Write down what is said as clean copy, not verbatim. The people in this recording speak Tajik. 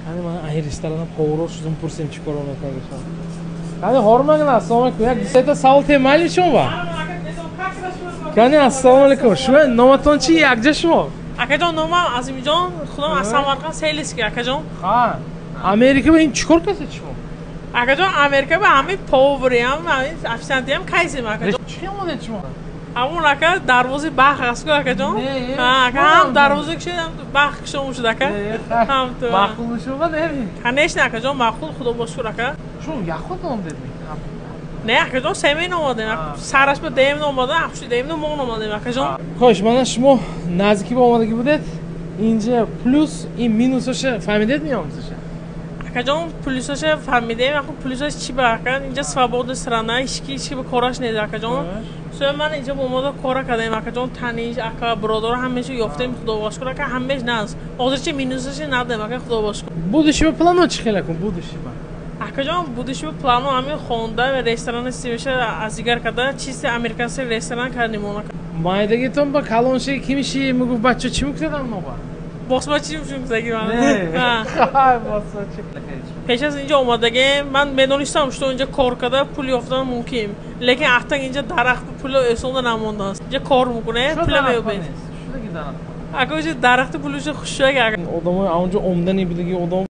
Ани ман ай ресторанам поваро шудум, пурсем, чӣ коро мекардашам. Кани, ҳормагна, ассалому алайкум. Як дусета савол те, майли шумо ба? Кани, ассалому алайкум. Шумо номатон чи, якҷа шумо? Акаҷон, номам Азимҷон, худам аз Самарқанд, селиски, акаҷон. Ха. Америка ба ин чӣ кор кардед шумо? Акаҷон, Америка ба ҳамин повариам, ҳамин официантиам кайсем, акаҷон. Чӣ омадед шумо? Ҳамун, ака, дарвозаи бахт астку, акаҷон. Ака, ҳам дарвоза кушед, ҳам бахт кушом шуд, ака. Ҳам ту. Маъқул шумо не? Конечно, акаҷон, маъқул, худо бо шукр, ака. Шумо яхуд омадед? Не, акаҷон, семин омадем. Сараш ба дем омадем, афши дем мо омадем, акаҷон. Хош, мана шумо наздики ба омадагӣ будед. Инҷа плюс ин минусаша фаҳмидед меомзаша? Акаҷон, плюсаша фаҳмидем. Аку, плюсаш чи ба, ака? Инҷа свободный страна, ҳички ҳички ба кораш нест, акаҷон. Со ман инҷа омода кора кардем, акаҷон, таниш, ака, бародар ҳамаша ёфтем, худо ба шукр, ака, ҳамааш наст. Ҳозирчи минусаша надем, ака, худо ба шукр. Будущего плано чӣ хел акун, будущего? Акаҷон, будущего плано ҳамин хонда ресторани симеша аз дигар карда, чисти американский ресторан кардем он, ака. Майдагитон ба калонши кимиши мегуфт, бача чӣ мекардам ноба? Босмачи мушунзаги ман. Босмачи. Пеш аз инҷо омадагем, ман медонистам, что инҷа кор карда пул ёфтан мумкин, лекин ахтан инҷа дарахт пули осонда намондааст. Инҷа кор мекунед, пула меёбед. Ака, инҷа дарахти пулиша хушак. Одамои анҷо омдани будаги одам.